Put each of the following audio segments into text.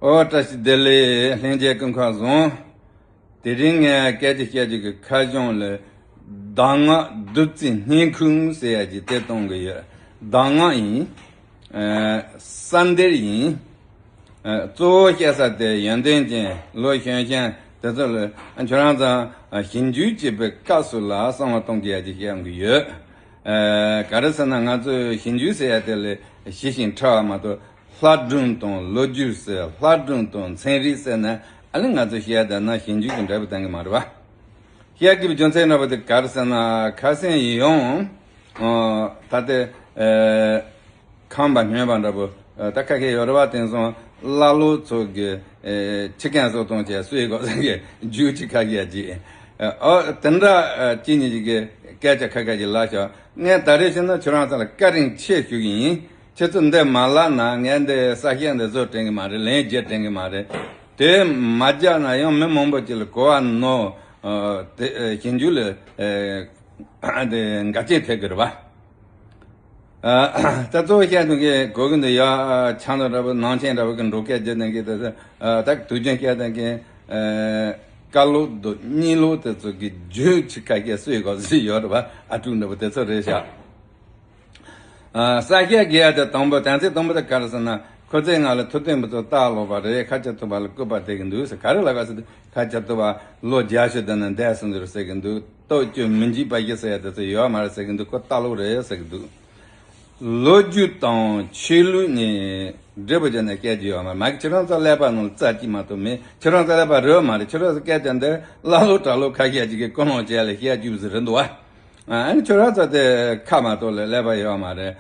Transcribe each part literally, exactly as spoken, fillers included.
ཨོ་བཀྲ་ཤིས་བདེ་ལེགས། ལྷན་རྒྱས་སྐུ་ཁམས་བཟང་། དེ་རིང་ངས་སྐད་ཆ་བཤད་རྒྱུ་གི་ཁ་གཞུང་ལ་གདམས་ངག་བདུད་རྩིའི་སྙིང་ཁུང་ཟེར་ཡ་ཅིག་དེ་གཏོང་གི་ཡོད། གདམས་ངག་ཡིན། ཨ་གསལ་འདེབས་ཡིན། ཨ་གཙོ་བོ་བཤད་ས་དེ་ཡོན་ཏན་ཅན་ལོ་གཞོན་གཞོན་དེ་ཚོ་ལ་ཨ་ཁྱོད་རང་ཚོ་ཞིབ་འཇུག་བྱེད་པའི་སྐབས་སུ་ལ་བསམ་བློ་གཏོང་གི་ཡ་ཅིག་བཤད་ཡོང་གི་ཡོད། ཨ་ག་རེ་ཟེར་ན་ང་ཚོས་ཞིབ་འཇུག་ཟེར་ཡ་དེ་ལ་ཞི་ཞིང་ཕྲ་བ་མ་གཏོགས། ལྷ་སྒྲུང་དང་ལོ་རྒྱུས་ཟེར། ལྷ་སྒྲུང་དང་ཚན་རིག་ཟེར་ན་ཨ་ནི་ང་ཚོ་བཤད་བསྡད་ན་ཞིབ་འཇུག་གི་འབྲས་བུ་ཐོན་གི་མ་རེད་བ། བཤད་དགོས་པའི་རྒྱུ་མཚན་འདྲ་པོ་དེ་ག་རེ་ཟེར་ན་ཁ་སང་ཡང་ཨ་ད་ལྟ་ཨ་ཁམས་པ་སྨྱོན་པ་འདྲ་པོ་ཨ་ད་ཁ་སྐད་ཡོད་རེད་བ། དེང་སང་ཀླ་ཀློ་ཚོ་གི་ཨ་ཁྱི་རྒན་གསོ་གཏོང་བྱས་གསོས་གོ་ཟེར་གི་རྒྱུག་ཅིག་ཁ་སྐད་ཅིག་ཨ་དེ་འདྲ་ཨ་གཅིག་གཉིས་ཅིག་གི་སྐད་ཆ་ཁ་སྐད་ཅིག་ལབ་ཤོག་ངས་ད་རེས་བཤད་ན་ཁྱོད་རང་ཚོ་ལ་བཀའ་དྲིན་ཆེ་ཞུ་གི་ཡིན། ཁྱེད་ཚོ་འདི་མ་ལབ་ན་ངས་འདི་ས་སྐྱ་འདི་བཟོ་དྲན་གི་མ་རེད། ལན་རྒྱག་དྲན་གི་མ་རེད། དེ་མ་རྒྱག་ན་ཡང་མི་མང་པོ་ཅིག་ལ་གོ་བ་ནོར། ཨ་དེ་ཨ་ཞིབ་འཇུག་ལ་ཨ་དེ་འགལ་རྐྱེན་ཐེབས་གི་རེད་བ། ཨ་ད་གཙོ་བོ་བཤད་དོན་གི་གོ་གི་འདུག་ཡ། ཆང་དང་འདྲ་པོ་ནང་ཆེན་འདྲ་པོ་གི་འགྲོ་སྐད་རྒྱག་དོན་གི་དེ་ད་དུས་རྒྱུན་བཤད་དོན་གི་ཨ་བཀའ་ལུགས་དང་གཉིད་ལུགས་དེ་ཚོ་གི་རྒྱུག་ཅིག་ཁ་སྐད་གསོས་གོ་ཟིག་ཡོད་རེད་བ། ཨ་ཀྲུག་འདྲ་པོ་དེ་ཚོ་རེད་ཤག་ཨ་ས་སྐྱ་དགེ་ཡ་དེ་དང་པོ་དོན་ཚན་དང་པོ་དེ་ག་རེ་ཟེར་ན། ཁོ་ཚོའི་ངང་ལ་ཐུབ་བསྟན་པ་ཚོ་སྟག་ལོག་པ་རེད། ཁ་ཆེ་ཐུབ་པ་ལ་སྐུར་པ་འདེབས་ཀྱི་འདུག་ཟེར། ག་རེ་ལབ་ག་ཟེར་དུས་ཁ་ཆེ་ཐུབ་པ་ལོ་བརྒྱད་ཅུ་དེ་ནས་འདས་སོང་ཟེར་ཟེར་གྱི་འདུག་སྟོབས་བཅུ་མི་འཇིགས་པ་བཞི་ཟེར་ཡ་དེ་ཚོ་ཡོད་མ་རེད་ཟེར་གྱི་འདུག་ཁོ་སྟག་ལོག་རེད་ཟེར་གྱི་འདུག་ལོ་རྒྱུས་དང་ཆོས་ལུགས་ནི་འབྲས་བུ་ཅན་ནས་སྐད་ཀྱི་ཡོད་མ་རེད། མ་གི་ཁྱེད་རང་ཚོ་ཀླད་པ་ནང་ལ་རྩ་གཅིག་མ་གཏོགས་མེད། ཁྱེད་རང་ཚོ་ཀླད་པ་རེད་མ་རེད། ཁྱེད་རང་ཚོ་སྐད་ཆ་འདི་ཀླ་ཀློ་གྲྭ་ལོག་ཁ་ཤས་ཅིག་གིས་ཀུན་སློང་བྱས་ལ་བཤད་རྒྱུ་ཟིག་རེད་འདུག་བ། ཨ་ནི་ཁྱོད་རང་ཚོ་དེ་ཁ་མ་གཏོགས་ལ་ཀླད་པ་ཡོད་མ་རེད།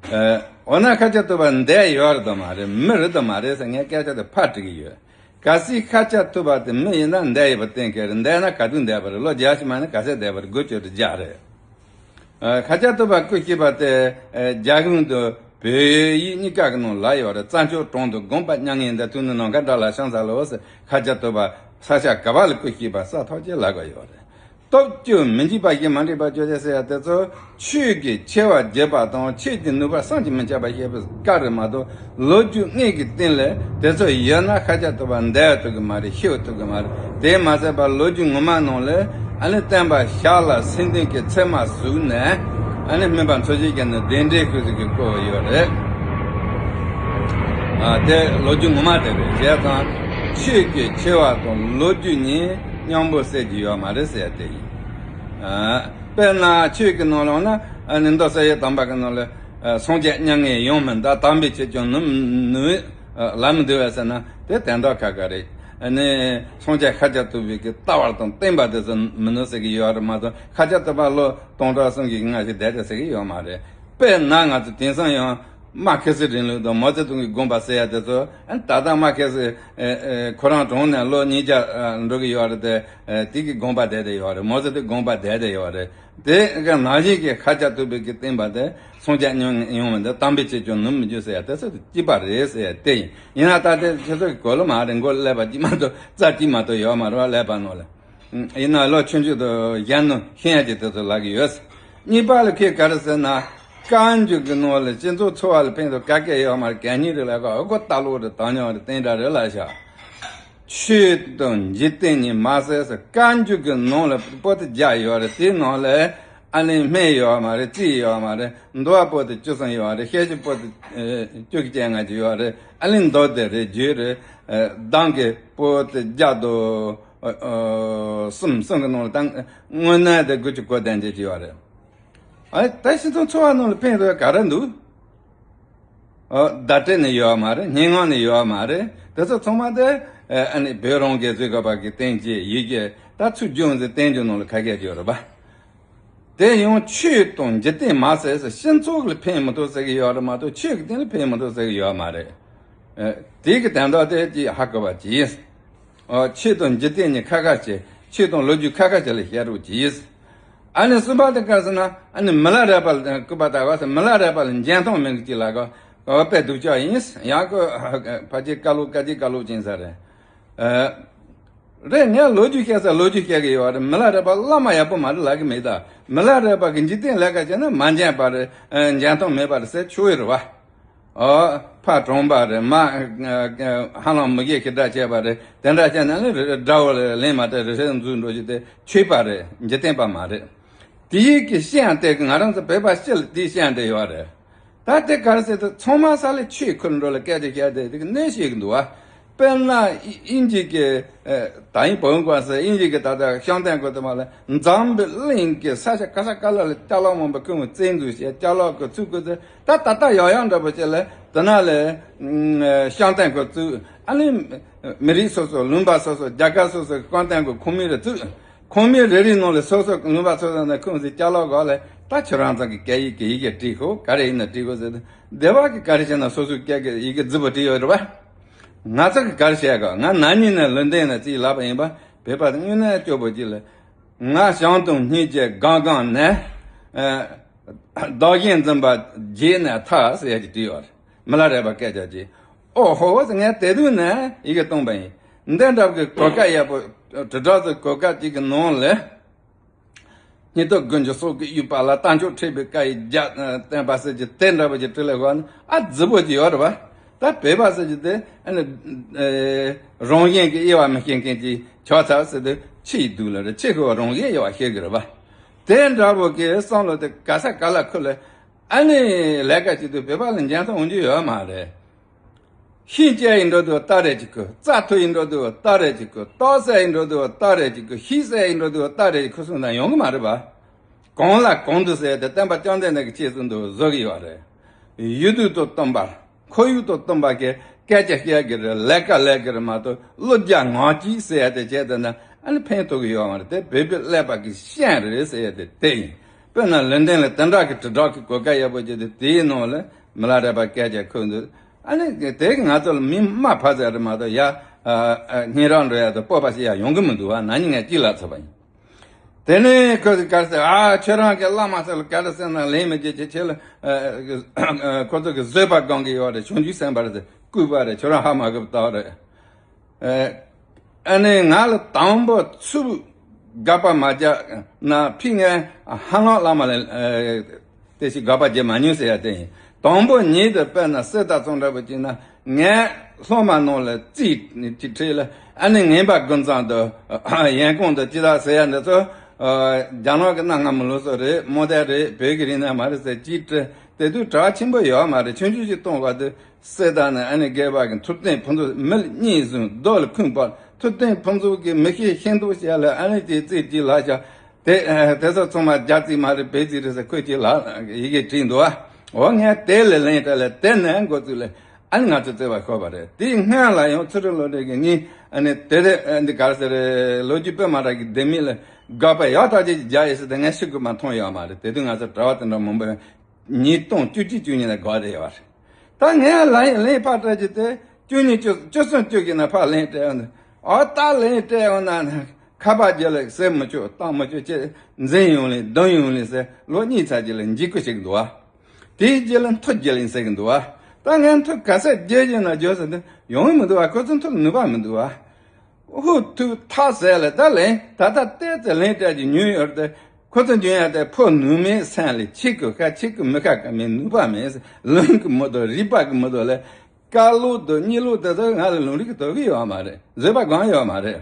ཨ་འོ་ན་ཁ་ཆེ་ཐུབ་པ་འདས་ཡོད་རེད་དམ་མ་རེད། མི་རེད་དམ་མ་རེད་ཟེར་ངས་སྐད་ཆ་དེ་ཕར་དྲི་གི་ཡོད། གལ་སྲིད་ཁ་ཆེ་ཐུབ་པ་དེ་མི་ཡིན་ན་འདས་ཡོད་པ་གཏན་འཁེལ་རེད། འདས་ན་ག་དུས་འདས་པ་རེད། ལོ་བརྒྱ་ཞིག་མ་ནི་ག་ཚད་འདས་པ་རེད། དགུ་བཅུ་རེད། བརྒྱ་རེད། ཨ་ཁ་ཆེ་ཐུབ་པ་སྐུ་གཤེགས་པ་དེ་ཨ་རྒྱ་གཞུང་དང་བོད་ཡིག་གཉིས་ཀ་གི་ནང་ལ་ཡོད་རེད། རྩྭ་མཆོག་གྲོང་དུ་དགོངས་པ་མྱ་ངན་འདས། ཐུགས་ནི་ནམ་མཁའ་འདྲ་ལ་ཕྱག་འཚལ་ལོ་ཟེར། ཁ་ཆེ་ཐུབ་པ་ས་སྐྱ་ག་བ་ལ་སྐུ་གཤེགས་པ་ས་ཐོག་ཅེས་ལབ་དགོས་ཡོད་རེད། སྟོབས་བཅུ་མི་འཇིགས་པ་བཞི་མ་འདྲེས་པ་བཅོ་བརྒྱད་ཟེར་ཡ་དེ་ཚོ་ཆོས་ཀྱི་ཆེ་བ་བརྗོད་པ་དང་ཆོས་ཀྱི་ནུས་པ་བསམ་གྱིས་མི་ཁྱབ་པ་བཤད་པའི་སྐབས་རེད་མ་གཏོགས། ལོ་རྒྱུས་དངོས་ཀྱི་སྟེང་ལ་དེ་ཚོ་ཡོད་ན་ཁ་ཆེ་ཐུབ་པ་འདས་ཐུབ་ཀྱི་མ་རེད། ཤི་ཐུབ་ཀྱི་མ་རེད། དེ་མ་ཟད་པར་ལོ་རྒྱུས་ངོ་མ་ནང་ལ་ཨ་ནི་སྟོན་པ་ཞབས་ལ་སེང་ལྡེང་གི་མཚན་མ་ཟུག་ནས་ཨ་ནི་སྨན་པ་འཚོ་བྱེད་ཀྱི་ནི་གདན་འདྲེན་ཤོད་ཟིག་གི་བསྐོ་བ་ཡོད་རེད། ཨ་དེ་ལོ་རྒྱུས་ངོ་མ་དེ་རེད། བྱས་ཙང་ཆོས་ཀྱི་ཆེ་བ་དང་ལོ་རྒྱུས་གཉིས་མཉམ་པོ་བསྲེ་རྒྱུ་ཡོད་མ་རེད་ཟེར་ཡ་དེ་ཡིན། ཨ་དཔེར་ན་ཆོས་ཀྱི་ནང་ལ་འོ་ན་ཨ་ནི་མདོ་སྲིད་ཞིའི་དམ་པ་གི་ནང་ལ་ཨ་སངས་རྒྱས་མྱ་ངན་ཡོང་མི་འདའ། དམ་པའི་ཆོས་ཀྱང་ནུབ་ནུབ་ལམ་མི་འདུག་བས་ཟེར་ན་དེ་དོན་དག་ཁ་ཁ་རེད། ཨ་ནི་སངས་རྒྱས་ཤཱཀྱ་ཐུབ་པའི་གི་ལྟ་བ་དང་བསྟན་པ་དེ་ཚོ་མི་ནུབ་ཟེར་གི་ཡོད་རེད་མ་གཏོགས། ཤཱཀྱ་ཐུབ་པ་ལོ་སྟོང་ཕྲག་གསུམ་གྱི་སྔ་ཕྱི་བསྡད་དེ་ཟེར་གི་ཡོད་མ་རེད། དཔེར་ན་ང་ཚོ་དེང་སང་ཡང་མར་ཁེ་སི་རིང་ལུགས་དང་མའོ་ཙེ་ཏུང་གི་དགོངས་པ་ཟེར་ཡ་དེ་ཚོ་ཨ་ནི་ད་ལྟ་མར་ཁེ་སི་ཨེ་ཨེ་ཁོ་རང་གྲོངས་ནས་ལོ་ཉིས་བརྒྱ་ཨ་འགྲོ་གི་ཡོད་རེད་དེ། ཨེ་དེ་གི་དགོངས་པ་བསྡད་དེ་ཡོད་རེད། མའོ་ཙེ་ཏུང་དགོངས་པ་བསྡད་དེ་ཡོད་རེད། དེ་ག་ནང་བཞིན་གྱི་ཤཱཀྱ་ཐུབ་པའི་གི་བསྟན་པ་དེ་སངས་རྒྱས་མྱ་ངན་ཡོང་མི་འདའ། དམ་པའི་ཆོས་ཀྱང་ནུབ་མི་འགྱུར་ཟེར་ཡ་དེ་ཚོ་གཅིག་པ་རེད་ཟེར་ཡ་དེ་ཡིན། ཡིན་ན་ད་དེ་ཁྱེད་ཚོ་གི་གོ་ལོ་མ་རེད། མགོ་ཀླད་པ་གཅིག་མ་གཏོགས་རྩ་གཅིག་མ་གཏོགས་ཡོད་མ་རེད་བ། ཀླད་པ་ནང་ལ། ཡིན་ན་ལོ་ཆུང་ཆུང་དུ་གཞོན་ནུ་ཤེས་ཡ་ཅིག་དེ་ཚོ་ལབ་གི་ཡོད། གཉིས་པ་ལ་ཁོས་ག་རེ་ཟེར་ན། བཀའ་འགྱུར་གྱི་ནང་ལ་སྤྱི་ཚོགས་འཚོ་བ་ལ་ཕན་ཐོགས་ག་གེ་ཡོད་མ་རེད། གད་སྙིགས་རེད་ལབ་ག་ཨོ་ཁོ་ལྟ་ལོག་རེད། དམ་ཉམས་རེད། བསྟན་དགྲ་རེད་ལབ་ཤག་ཆོས་དང་འཇིག་རྟེན་གཉིས་མ་བསྲེས་ཟེར། བཀའ་འགྱུར་གྱི་ནང་ལ་པོ་ཏི་བརྒྱ་ཡོད་རེད། དེའི་ནང་ལ་ཨ་ནི་སྨན་ཡོད་མ་རེད། རྩིས་ཡོད་མ་རེད། འདུལ་བ་པོ་ཏི་བཅུ་གསུམ་ཡོད་རེད། བཤད་རྒྱུད་པོ་ཏི་ཨེ་བཅུ་གཅིག་ལྔ་བཅུ་ཡོད་རེད། ཨ་ནི་མདོ་སྡེ་རེད། རྒྱུད་རེད། ཨེ་གདམས་ཀྱི་པོ་ཏི་བརྒྱ་དང་ཨ་ཨ་གསུམ། གསུམ་གྱི་ནང་ལ་ད་དངོས་གནས་དེ་དགུ་བཅུ་གོ་བདུན་ཅིག་ཡོད་རེད། ཨ་ད་སྤྱི་ཚོགས་འཚོ་བ་ནང་ལ་ཕན་ཐོགས་ག་རེ་འདུག་ཨ་བརྡ་སྤྲོད་ནི་ཡོད་མ་རེད། སྙན་ངག་ནི་ཡོད་མ་རེད། དེ་ཚོ་ཚང་མ་དེ་ཨ་ནི་བོད་རང་གི་བཟོས་དགོས་པ་གི་བསྟན་བཅོས་ཡི་གེ་ད་ཚུར་བསྒྱུར་ཟིན་བསྟན་འགྱུར་ནང་ལ་ཁ་སྐད་ཡོད་རེད་པ། དེ་ཡང་ཆོས་དང་འཇིག་རྟེན་མ་ཟད་ཟེར། སྤྱི་ཚོགས་ལ་ཕན་མི་ཐོགས་ཟེར་གི་ཡོད་རེད་མ་གཏོགས་ཆོས་ཀྱི་སྟེང་ལ་ཕན་མི་ཐོགས་ཟེར་གི་ཡོད་མ་རེད། ཨ་དེ་གི་དོན་དག་དེ་ཅིག་ཧ་གོ་བ་གྱིས། ཨོ་ཆོས་དང་འཇིག་རྟེན་གཉིས་ཁ་ཁ་བྱེད། ཆོས་དང་ལོ་རྒྱུས་ཁ་ཁ་བྱེད་ལ་བཤད་རོགས་གྱིས། ཨ་ནི་གསུམ་པ་དེ་ག་ཟེར་ན། ཨ་ནི་མི་ལ་རས་པ་ལ་སྐུར་པ་བཏབ་པ་ཟེར། མི་ལ་རས་པ་ལ་འཇོན་ཐང་མེད་གི་ཅིག་ལ་གོ་དཔེ་སྡུག་ཅག་ཡིན། ཡང་ཁོ་ཕལ་ཆེར་བཀའ་ལུགས་བཀའ་སྤྱི་བཀའ་ལུགས་ཅན་ས་རེད། ཨ་རེད། ངས་ལོ་རྒྱུས་བཤད་ས་ལོ་རྒྱུས་བཤད་གི་ཡོད་རེད། མི་ལ་རས་པ་བླ་མ་ཡག་པོ་མ་རེད་ལབ་གི་མེད་ད། མི་ལ་རས་པ་གི་འཇིག་རྟེན་ལས་ཀ་བྱས་ན་མ་འཇོན་པ་རེད། ཨ་འཇོན་ཐང་མེད་པ་རེད་ཟེར་ཆོག་གི་རེད་བ། ཨོ། ཕ་གྲོངས་པ་རེད། མ་ཧ་ལམ་མི་རྒས་ཁྱི་འདྲ་བྱས་པ་རེད། དེ་འདྲ་བྱས་ན་ནི་དགྲ་བོ་ལ་ལན་མ་སྤྲད། རི་ཁྲོད་འཛུལ་འགྲོ་རྒྱུ་དེ་ཆོས་པ་རེད། འཇིག་རྟེན་པ་མ་རེད། དེའི་གི་བཤད་དེ་ང་རང་ཚོ་བོད་པ་སྤྱི་ལ་དེའི་བཤད་དེ་ཡོད་རེད། ད་དེ་ག་རེ་ཟེར་དུས་ཚང་མ་ས་ལ་ཆོས་ཁུར་འགྲོ་ལ་སྐད་ཆ་བཤད་དེ་དེ་གི་གནས་ཤིག་འདུག་བ། དཔེར་ན་དབྱིན་ཇི་གི་ད་ཡིན་བོན་གོ་ཟེར། དབྱིན་ཇི་གི་ད་ལྟ་བཤམས་སྟོན་གོ་དུ་མ་ལ་འཛམ་བུ་གླིང་གི་ས་ཆ་ག་ས་ག་ལ་ལ་ཅ་ལག་མང་པོ་ཁོང་བཙན་འཛུལ་བྱས། ཅ་ལག་གི་ཚུལ་གོ་ཟེར། ད་ད་ལྟ་ཡག་ཡག་འདྲ་པོ་བྱས་ལ་དེ་ན་ལ་བཤམས་སྟོན་གོ་བཙུགས། ཨ་ནི་མི་རིགས་སོ་སོ་ལུང་པ་སོ་སོ་རྒྱལ་ཁབ་སོ་སོ་གི་བཤམས་སྟོན་གོ་ཁང་མིག་རེ་བཙུགས། ཁང་མིག་རེ་རེའི་ནང་ལ་སོ་སོ་ལུང་པ་སོ་སོ་ནས་ཁོང་ཚོའི་ཅ་ལག་སྒང་ལ་ད་ཁྱོད་རང་ཚང་གི་སྐད་ཡིག་གི་ཡི་གེ་བྲིས་ཤོག་ག་རེ་ཡིན་ན་བྲིས་ཤོག་ཟེར་ཏེ། སྡེ་བ་གི་ག་རེ་བྱས་ན་སོ་སོའི་སྐད་ཀྱི་ཡི་གེ་རྫིག་པོ་བྲིས་ཡོད་རེད་བ། ང་ཚོ་གི་ག་རེ་བྱས་ག་ང་ན་ནིང་ནས་ལོན་ཌོན་ནས་རྩིས་ལབ་པ་ཡིན་པ། བོད་པ་དངོས་གནས་སྐྱོ་པོ་ཅིག་ལ། ང་ཞང་དུང་སྙིང་རྗེ་སྒང་སྒང་ནས་བདག་གཞན་འཛིན་པ་བརྗེད་ནས་ཐར་ཟེར་ཡ་ཅིག་བྲིས་ཡོད་རེད། མི་ལ་རས་པ་སྐད་ཆ་ཅིག་ཨོ་ཧོ་ཟེར། ངས་དེ་དུས་ནས་ཡི་གེ་བཏང་པ་ཡིན། འདི་འདྲ་གི་གོ་སྐབས་ཡག་པོ་དྲིལ་བསྒྲགས་ཀྱི་གོ་སྐབས་ཅིག་གི་ནང་ལ། སྙིང་སྟོབས་དགུ་འཇུག་སྲོག་གི་དབྱུག་པ་ལ། རྟ་མཆོག་ཁྲིད་པའི་བཀའ་ཡི་རྒྱ་བསྟན་པ་ཟེར་གྱི་དེ་འདྲ་བོ་ཅིག་བྲིས་ལ་གོ་ན་ཨ་རྫིག་པོ་ཅིག་ཡོད་རེད་བ། ད་བོད་པ་ཟེར་གྱི་དེ་ཨ་ནི་རང་བཞིན་གྱི་དབྱེ་བ་མི་ཤེས་མཁན་གྱི་ཆགས་ཚར་ཟེར་དུས་ཆི་ཡི་སྡུག་ལ་རེད། ཆི་གི་རང་བཞིན་དབྱེ་བ་ཤེས་གི་རེད་བ། དེ་འདྲ་བོ་གི་བསམ་བློ་དེ་ག་ས་ག་ལ་ཁུར་ལ། ཨ་ནི་ལས་ཀ་བྱེད་དུས་བོད་པ་ལ་འཇོན་ཐང་འོང་རྒྱུ་ཡོད་མ་རེད། ཤིང་བཅད་ཡིན་འགྲོ་དུས་སྟ་རེ་གཅིག་གི། རྩྭ་འཐུ་ཡིན་འགྲོ་དུས་སྟ་རེ་གཅིག་གི། ཏོག་ཙམ་ཡིན་འགྲོ་དུས་སྟ་རེ་གཅིག་གི། ཤིང་བསད་ཡིན་འགྲོ་དུས་སྟ་རེ་གཅིག་གི་གསུངས་ན་ཡོང་གི་མ་རེད་པ། གང་ལ་གང་འདུལ་ཟེར་ཏེ་བསྟན་པ་བཅོམ་ལྡན་འདས་ཀྱི་ཆོས་སུ་འདུལ་བཟོ་གི་ཡོད་རེད། ཡུལ་དུས་དང་བསྟུན་པར་ཁོར་ཡུག་དང་བསྟུན་པ་གི་སྐད་ཆ་བཤད་གི་རེད། ལས་ཀ་ལས་གི་རེད་མ་གཏོགས་བློ་རྒྱ་ངང་གཅིག་ཟེར་ཡ་དེ་བྱས་ཏེ་ན་ཨ་ནི་ཕན་ཐོགས་གི་ཡོད་མ་རེད། དེ་བོད་པའི་ཀླད་པ་གི་ཤན་རེད་ཟེར་ཡ་དེ་དེ་ཡིན། དཔེར་ན་ལོན་ཌོན་ལ་དེ་འདྲ་གི་དྲིལ་བསྒྲགས་ཀྱི་གོ་སྐབས་ཡག་པོ་བྱས་ཏེ་དེའི་ནང་ལ་མི་ལ་རས་པ་སྐད་ཆ་ཁུར་འདུག་ཨ་ནི་དེ་གི་ང་ཚོ་ལ་མི་མ་ཕ་ཟེར་རེད་མ་གཏོགས་ཡ་ཨ་ཨ་སྙན་རག་འགྲོ་ཡ་དང་སྤོབས་པ་ཞིག་ཡ་ཡོང་གི་མི་འདུག་བ། ན་ནིང་ངས་གཅིག་ལབ་ཚར་བ་ཡིན། དེ་ནས་ཁོས་ག་རེ་ཟེར། ཨ་ཁྱོད་རང་གི་བླ་མ་ཚོ་ལ་ག་རེ་ཟེར་ན་ལན་མི་རྒྱག་ཅེས། ཁྱེད་ལ་ཨ་ཨ་ཁོ་ཚོ་གི་བཟོད་པ་སྒང་གི་ཡོད་རེད། ཆུང་ཆུང་སེམས་པ་རེད་ཟེར། སྐུད་པ་རེད། ཁྱོད་རང་ཧ་མ་གོ་བ་རེད། ཨ་ནི་ང་ལ་དང་པོ་ཚུར་དགག་པ་མ་རྒྱག་ན་ཕི་ངས་ཧ་ལམ་བླ་མ་ལ་ཨ་དེ་ཞིག་དགག་པ་རྒྱག་མ་མྱོང་ཟེར་ཡ་དེ་ཡིན། དང་པོ་ཉིད་དུ་དཔེར་ན་གསེར་རྟ་ཚོང་འདྲ་པོ་བྱས་ན་ངས་སློབ་མ་ནང་ལ་རྩིས་ཅིག་ཁྲིད་ལ་ཨ་ནི་ངན་པ་དགུ་མཚམས་དང་ཡན་གོང་དང་ཅི་ལ་ཟེར་ཡ་འདི་ཚོ་རྒྱ་ནག་གི་གནའ་སྔ་མོ་ལུགས་སྲོལ་རེད། མོ་དེ་རེད། བོད་ཀྱི་རིག་གནས་མ་རེད་ཟེར་ཅིག་དྲི། དེ་དུས་གྲགས་ཆེན་པོ་ཡོད་མ་རེད། ཆུང་ཆུང་ཞིག་གཏོང་བ་དུས། གསེར་རྟ་ནི་ཨ་ནི་རྒས་པ་གི། མཐུ་སྟོན་ཕུན་ཚོགས་མི་ལ་གཉིས་བཟུང་། རྡོ་ལ་ཁུངས་སྤར། མཐུ་སྟོན་ཕུན་ཚོགས་ཀྱིས་མི་ཤེས་ཤེས་མདོག་བྱས་ལ་ཨ་ནི་དེ་རྩིས་ཀྱི་ལག་ཆ་དེ་དེ་ཚོ་ཚང་མ་རྒྱ་རྩིས་མ་རེད། བོད་རྩིས་རེད་ཟེར་ཁོས་ཀྱི་ལག་ཡི་གེ་བྲིས་འདུག་ཨ། འོ་ངས་དེ་ལ་ལན་སྤྲད་ལ་དེ་ནས་འགོ་བཙུགས་ལ་ཨ་ནི་ང་ཚོ་བརྩེ་བ་ཤོར་བ་རེད། དེའི་སྔོན་ལ་ཡང་ཚུལ་ཁྲིམས་བློ་གྲོས་ཀྱིས་ངས་ཨ་ནི་དེ་དེ་འདི་ག་རེ་ཟེར་ལོ་རྒྱུས་དཔེ་མ་གྲགས་ཀྱི་ལྡེ་མིག་ལ་དགག་པ་ཡག་ཐག་ཆོད་ཀྱི་རྒྱག་ཡོད་ཟེར་ཏེ་ངས་ཤི་དགོས་མ་མཐོང་ཡོད་མ་རེད། དེ་དུས་ང་ཚོ་གྲྭ་བ་དེ་འདྲ་མང་པོ་ཡོད། ཉིས་སྟོང་བཅུ་གཅིག་བཅུ་གཉིས་ལ་དགའ་བདེ་ཡོད་རེད། ད་ངས་ལན་ལན་ཕར་སྤྲད་རྒྱུ་དེ་བཅུ་གཉིས་བཅུ་བཅུ་གསུམ་བཅུ་བཞི་ན་ཕར་ལན་སྤྲད་ཡོང་དུས། ཨོ་ད་ལན་སྤྲད་ཡོང་ན་ཁ་པར་རྒྱག་ལ་ཟེར་མི་ཆོག་བཏང་མི་ཆོག་ཅེས་འཛིན་ཡོང་ལེ་འདོན་ཡོང་ལེ་ཟེར་ལོ་གཉིས་ཚར་རྗེས་ལ་འཇིགས་སྐུལ་བྱེད་ཀྱི་འདུག་བ། དེའི་རྗེས་ལ་མཐུ་རྒྱག་ལེ་ཟེར་གྱི་འདུག་བ། ད་ངས་མཐུ་ག་ཚད་རྒྱག་བཞིན་ན་རྒྱག་ཟེར་དུས་ཡོང་གི་མི་འདུག་བ། ཁོ་ཚོ་མཐུ་ལ་ནུས་པ་མི་འདུག་བ། ཧུ་ཐུག་ཐག་ཟད་ལ་ད་ལན་ད་ལྟ་བལྟས་ཚེ་ལན་སྤྲད་ཀྱི་ཉུང་ཡོད་རེད་དེ། ཁོ་ཚོ་འཇོན་ཡ་དེ་ཕོ་ནུས་མེད་སེམས་ལ་ཆེ་གི་ཁ་ཆེ་གི་མི་ཁ་ག་མེད་ནུས་པ་མེད། ལུང་གི་མི་ཐོག་རིག་པ་གི་མི་ཐོག་ལ་དཀར་ལུག་དང་གཉིས་ལུག་དེ་ཚོ་ང་ལ་ལུང་རིག་གི་དོ་གི་ཡོད་མ་རེད། བཟོད་པ་གང་ཡོད་མ་རེད།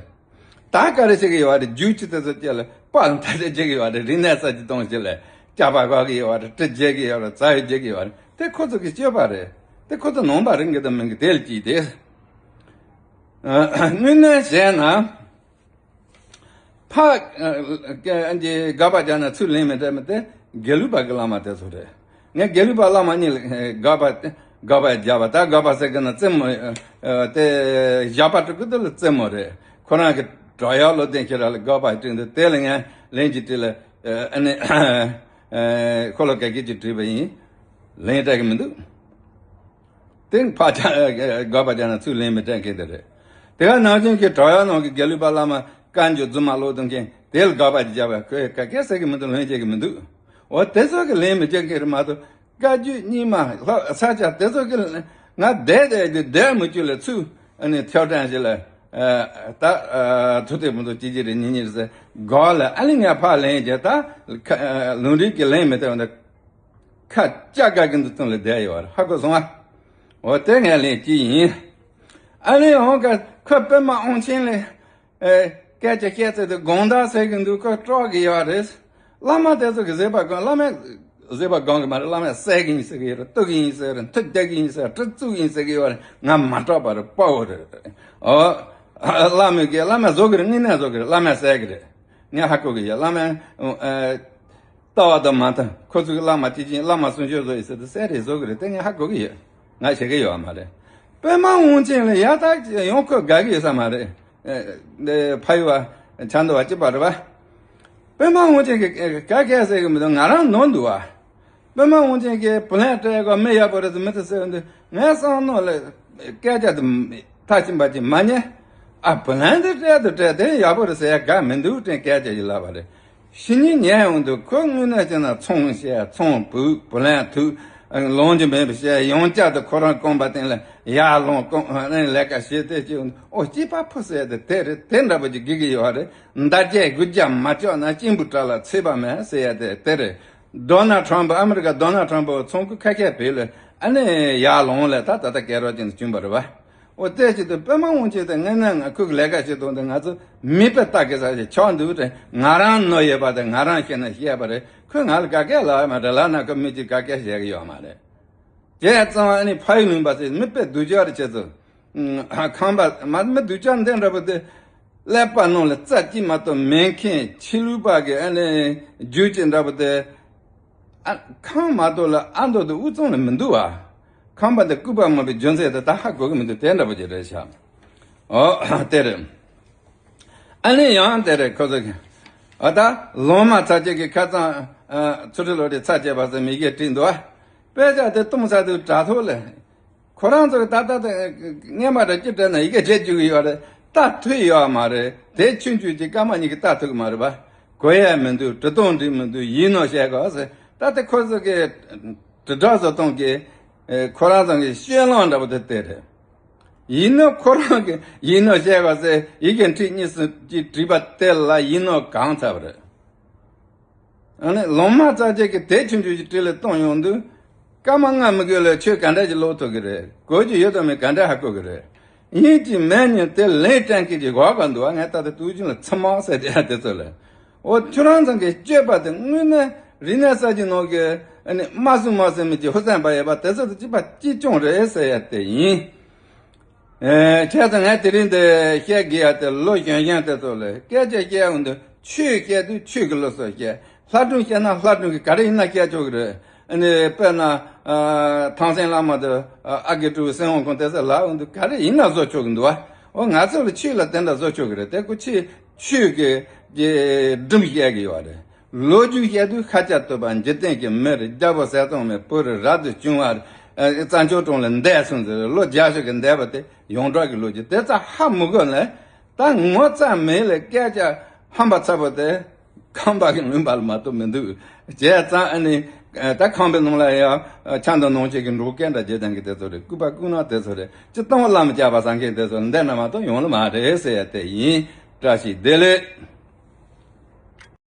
ད་ག་རེ་བྱེད་གི་ཡོད་རེད། རྒྱུག་ཁྱི་དེ་ཚོ་སྐྱེ་ལ་པགས་མཐའ་དེ་བྱེད་གི་ཡོད་རེད། རིག་གནས་གསར་བརྗེ་གཏོང་བྱེད་ལ་སྐྱག་པ་གོག་གི་ཡོད་རེད། གྲི་བྱེད་གི་ཡོད་རེད། རྩ་ཡོད་བྱེད་གི་ཡོད་རེད། དེ་ཁོ་ཚོ་གི་སྤྱོད་པ་རེད། དེ་ཁོ་ཚོ་ནང་པ་རེད་འགི་དང་མིན་གི་དེ་ལ་ཅིག་དེ། དངོས་གནས་བྱས་ན། ཕ་ཨ་ཨ་འདི་དགག་པ་རྒྱག་ན་ཚུར་ལན་མི་སྤྲད་མི་དེ་དགེ་ལུགས་པ་གི་བླ་མ་དེ་ཚོ་རེད། ངས་དགེ་ལུགས་པ་བླ་མ་གཉིས་ལ་དགག་པ་དགག་པ་རྒྱག་པ། ད་དགག་པ་ཟེར་གི་ན་རྩེད་མོ་ཨ་དེ་ཞགས་པ་སྤྲུག་གི་དེ་ལ་རྩེད་མོ་རེད། ཁོ་རང་གི་དྲག་ཡག་བློ་ལྡན་ཁྱེད་རང་ལ་དགག་པ་སྤྲད་འདུག་དེ་ལ་ངས་ལན་གཅིག་སྤྲད་ལ་ཨ་ནི་ཨ་ཁོ་ལ་ག་གེ་གཅིག་དྲིས་པ་ཡིན། ལན་སྤྲད་གི་མི་འདུག་དེ་ཕར་ཆ་དགག་པ་རྒྱག་ན་ཚུར་ལན་མི་སྤྲད་མཁན་དེ་རེད། དེ་ག་ནང་བཞིན་གྱི་དྲག་ཡག་ནང་གི་དགེ་ལུགས་པ་བླ་མ་བཀའ་འགྱུར་རྫུན་མ་ཀློག་གཏོང་མཁན་དེ་ལ་དགག་པ་ཅིག་བརྒྱབ་པ་ཁོས་ག་གེ་ཟེར་གི་མི་འདུག་ལན་བྱེད་གི་མི་འདུག་འོ་དེ་ཚོ་གི་ལན་མི་རྒྱག་མཁན་རེད་མ་གཏོགས་བཀའ་བརྒྱུད་རྙིང་མ་ལྷ་ས་ཆ་དེ་ཚོ་གི་ང་བསྡད་བསྡད་དུས་བསྡད་མི་བཅུག་ལ་ཚུར་ཨ་ནི་ཐེའུ་ཀྲང་ཞིག་ལ་ཨ་ད་ཨ་ཐུག་དེ་མི་འདུག་ཅི་ཅི་རེད་གཉིས་གཉིས་རེད་ཟེར་དགག་ལ་ཨ་ནི་ངས་ཕར་ལན་རྒྱག་ད་ཁ་ཨ་ལུང་རིགས་ཀྱི་ལན་མི་སྟེར་བ་འདི། ཁ་ལྕགས་དཀར་གྱི་འདུག་སྟེང་ལ་བསྡད་ཡོད་རེད། ཧ་གོ་སོང་ཨ། འོ་དེ་ངས་ལན་གཅིག་ཡིན། ཨ་ནི་འོང་ག་ཁོ་པདྨ་དབང་ཆེན་ལ་ཨེ་སྐད་ཆ་བཤད་ཚེ་དེ་དགོངས་དག་ཟེར་གི་འདུག་ཁོ་སྐྲག་གི་ཡོད་རེད། བླ་མ་དེ་ཚོ་གི་བཟོད་པ་སྒོམ། བླ་མས་བཟོད་པ་སྒོམ་གི་མ་རེད། བླ་མས་བསད་གི་ཡིན་ཟེར་གི་ཡོད་རེད། གཏུབ་གི་ཡིན་ཟེར་རེད། མཐུ་རྒྱག་གི་ཡིན་ཟེར། གྲི་བཙུགས་གི་ཡིན་ཟེར་གི་ཡོད་རེད། ང་མ་སྐྲག་པ་རེད། དཔའ་བོ་རེད། འོ་བླ་མས་གི་བླ་མས་བཟོ་གི་རེད། དངོས་གནས་བཟོ་གི་རེད། བླ་མས་བསད་གི་རེད། ངས་ཧ་གོ་གི་ཡོད། བླ་མས་ཨེ་ལྟ་བ་དང་མ་མཐུན། ཁོ་ཚོས་བླ་མ་གཅིག་ཅིང་བླ་མ་སུན་ཤོར་བཟོ་ཡི་ཟེར་དུས་གསལ་རེ་བཟོ་གི་རེད། དེ་ངས་ཧ་གོ་གི་ཡོད། ང་བྱེད་གི་ཡོད་མ་རེད། པདྨ་དབང་ཆེན་ལ་ཡག་ཐག་ཡོང་ཁོ་དགའ་གི་ཡོད་ས་མ་རེད། ཨེ་འདི་ཕ་ཡུལ་བ་ཆ་འདོ་བ་གཅིག་པ་རེད་བ། པདྨ་དབང་ཆེན་གྱི་ག་གས་ཟེར་གི་མི་འདུག་ང་རང་ནོར་འདུག་བ། པདྨ་དབང་ཆེན་གྱིས་བུ་ལོན་སྤྲད་གོ་མི་ཡག་པོ་རེད་ཟེར་མི་ཚོ་ཟེར་འདུག་ངའི་བསམ་ནོར་ལ་སྐད་ཆ་དེ་མཐའ་ཕྱིན་པ་ཅིག་མ་ཉན། ཨ་བུ་ལོན་དེ་སྤྲད་དུ་སྤྲད་དེ་ཡག་པོ་རེད་ཟེར་ཡ་དགའ་མི་འདུག་དྲན་སྐད་ཆ་ཡིན་ལབ་པ་རེད། ཕྱི་ཉིན་ཉལ་ཡོང་དུས་ཁོ་དངོས་གནས་བྱས་ན་ཚོང་བཤད། ཚོང་བུད། བུ་ལོན་ཐུག་ལོང་རྒྱུ་མེད་པ་བཤད། ཡང་བསྐྱར་དུ་ཁོ་རང་རྐང་པ་སྟེང་ལ་ཡར་ལོང་རྐང་ལས་ཀ་བྱེད་དེ་ཅི་ཡོང་དུས་ཨོ་སྐྱིད་པ་ཕུ་ཟེར་དེ་དེ་རེད། དེ་འདྲ་པོ་ཅིག་དགེ་གི་ཡོད་རེད། མདའ་རྒྱན་དགུ་བརྒྱ་མ་བཅག་ན་གཅིན་པའི་དགྲ་ལ་ཚེ་བ་མེད་ཟེར་ཡ་དེ་དེ་རེད། ཌོ་ནལ་ཊམ་པ། ཨ་མི་རི་ཀ་ཌོ་ནལ་ཊམ་པ་ཚོང་ཁུ་ཁ་ཁ་བེད་ལ་ཨ་ནི་ཡར་ལོང་ལ་ད་ད་ལྟ་སྐད་རོགས་ཅན་དུ་བྱུང་བ་རེད་བ། འོ་དེ་བྱེད་དུས་པདྨ་དབང་ཆེན་དེ་དངོས་གནས་ང་ཁོ་གི་ལས་ཀ་བྱེད་དོན་དེ་ང་ཚོ་མིད་པ་ལྟ་གི་ས་ཞིག་ཆགས་འདུག་དྲན། ང་རང་ནོར་ཡོད་པ་དེ་ང་རང་ཤེས་ན་བཤད་པ་རེད། ཁོས་ང་ལ་ག་གེ་ལབ་ཡ་མ་རེད། ལབ་ན་ཁོ་མི་གཅིག་ག་གེ་བཤད་གི་ཡོད་མ་རེད། བྱས་ཙང་ཨ་ནི་ཕ་ཡུལ་ལུང་པ་ཟེར་མིད་པའི་སྡུག་ཅག་རེད། བྱས་ཙང་ཁང་པ་མ་མི་སྡུག་ཅག་འདི་འདྲ་པོ་དེ་ཀླད་པ་ནང་ལ་རྩ་གཅིག་མ་གཏོགས་མེད་མཁན་ཕྱི་ལུས་པ་གི་ཨ་ནི་རྒྱུ་ཅིག་འདྲ་པོ་དེ། ཨ་ཁང་མ་གཏོགས་ལ་ཨ་མདོ་དེ་དབུས་གཙང་ལ་མི་འདུག་བ། ཁང་པ་འདི་སྐུད་པ་མ་བའི་རྒྱུ་མཚན་དེ་ད་ཧ་གོ་གི་མི་འདུག་དེ་འདྲ་པོ་ཅིག་རེད་ཤག་འོ་དེ་རེད། ཨ་ནི་ཡང་དེ་རེད། ཁོ་ཚོ་གི་ཨ་ད་ལོང་མ་ཚ་ཅེ་གི་ཁ་རྩང་ཨ་ཚུ་ཁྲི་ལོ་རེ་ཚ་ཅེ་བ་ཟེར་མི་གེ་བྲིས་འདུག་བ། དཔེ་ཆ་དེ་གཏོང་ས་དུ་དྲ་ཐོག་ལ། ཁོ་རང་ཚོ་གི་ད་ལྟ་དེ་སྔས་མ་རེ་ཅི་དྲན་ན་ཡི་གེ་བརྗེད་བཅུག་གི་ཡོད་རེད། ལྟ་ཐུབ་ཡོད་མ་རེད། དེ་ཆུང་ཆུང་ཅིག་སྐར་མ་གཉིས་ཀྱི་ལྟ་ཐུབ་ཀྱི་མ་རེད་པ། གོ་ཡ་མི་འདུག་འབྲི་སྟངས་འགྲིག་མི་འདུག་ཡིག་ནོར་བཤད་གོ་ཟེར། ད་ལྟ་ཁོ་ཚོ་གི་དྲིལ་བསྒྲགས་བཟོ་སྟངས་ཀྱི་ཁོ་རང་ཚོ་གི་སྤྱོད་ལམ་འདྲ་པོ་དེ་དེ་རེད། ཡིག་ནོར་ཁོ་རང་གི་ཡིག་ནོར་བཤད་གོ་ཟེར། ཡི་གེ་འཕྲིག་གཉིས་གསུམ་ཅིག་བྲིས་པ་དེ་ལ་ཡིག་ནོར་གང་ཚར་བ་རེད། ཨ་ནི་ལོང་མ་ཙག་ཅིག་གིས་དེ་ཆུང་ཆུང་ཞིག་བྲིས་ལ་གཏོང་ཡོང་དུས། སྐར་མ་ལྔ་མི་དགོས་ལ་ཆོས་ག་འདྲ་ཞིག་ཀློག་ཐུབ་ཀྱི་རེད། གོ་རྒྱུ་ཡོད་དམ་མེད་ག་འདྲ་ཧ་གོ་གི་རེད། ཡིན་གཅིག་མིན་གཉིས་དེ་ལན་སྤྲད་མཁན་གྱི་གོ་ག་འདུག་ཨ་ངས་ད་ལྟ་དུས་རྒྱུན་ལ་ཚི་མ་ཟེར་དེ་ཡ་དེ་ཚོ་ལ། འོ་ཁྱོད་རང་ཚང་གི་སྤྱོད་པ་དེ་དངོས་གནས་རིག་གནས་གསར་བརྗེ་ནང་གི་ཨ་ནི་མ་སུ་མ་སུ་མི་གྱི་ཧུ་སན་པ་ཡོད་པ་དེ་ཚོ་དེ་གཅིག་པ་གཅིག་རྐྱང་རེད་ཟེར་ཡ་དེ་ཡིན། ཨེ། བྱས་ཙང་ངས་དེ་རིང་འདི་བཤད་དགོས་ཡ་དེ་ལོ་གཞོན་གཞོན་དེ་ཚོ་ལ་སྐད་ཆ་བཤད་འོང་དུས་ཆོས་བཤད་དུས་ཆོས་ཀྱི་ལུགས་སྲོལ་བཤད། ལྷ་སྒྲུང་བཤད་ན་ལྷ་སྒྲུང་གི་ག་རེ་ཡིན་ན་བཤད་ཆོག་གི་རེད། ཨ་ནི་དཔེར་ན་ཨ་ཐང་སན་བླ་མ་དེ་ཨ་ཨ་དགེ་སྤྲུལ་སེང་དབང་ཁོང་དེ་ཚོ་ལབ་འོང་དུས་ག་རེ་ཡིན་ན་བཟོ་ཆོག་གི་འདུག་བ། འོ་ང་ཚོ་ལ་ཆོས་ལ་དེ་འདྲ་བཟོ་ཆོག་གི་རེད། དེ་ཁོ་ཆོས་ཆོས་ཀྱི་ཀྱི་སྒྲུང་བཤད་གི་ཡོད་རེད། ལོ་རྒྱུས་བཤད་དུས་ཤཱཀྱ་ཐུབ་པ་འཇིག་རྟེན་གྱི་མི་རེད། རྒྱལ་པོ་ཟས་གཙང་མའི་བུ་རེད། རབ་ཏུ་བྱུང་བ་རེད། རྩྭ་མཆོག་གྲོང་ལ་འདས་སོང་ཟེར། ལོ་བརྒྱད་ཅུ་གི་འདས་པ་དེ་ཡོངས་གྲགས་ཀྱི་ལོ་རྒྱུས་དེ་ཙམ་ཧ་མི་གོ་ལ། ད་ངོ་ཚ་མེད་ལ་སྐད་ཆ་ཧམ་པ་ཚ་པོ་དེ་ཁང་པ་གི་ལུང་པ་ལ་མ་གཏོགས་མི་འདུག་བྱས་ཙང་ཨ་ནི་ད་ཁང་པའི་ནང་ལ་ཡང་ཆང་དང་ནང་ཆས་ཀྱི་འབྲོག་སྐད་འདྲ་བརྗེད་ཐང་གི་དེ་ཚོ་རེད། སྐུད་པ་སྐུད་ནག་དེ་ཚོ་རེད། སྤྱིར་བཏང་བླ་མ་སྐྱབས་པ་བཟང་མཁན་དེ་ཚོ་འདས་ན་མ་གཏོགས་ཡོང་ལ་མ་རེད་ཟེར་ཡ་དེ་ཡིན། བཀྲ་ཤིས་བདེ་ལེགས།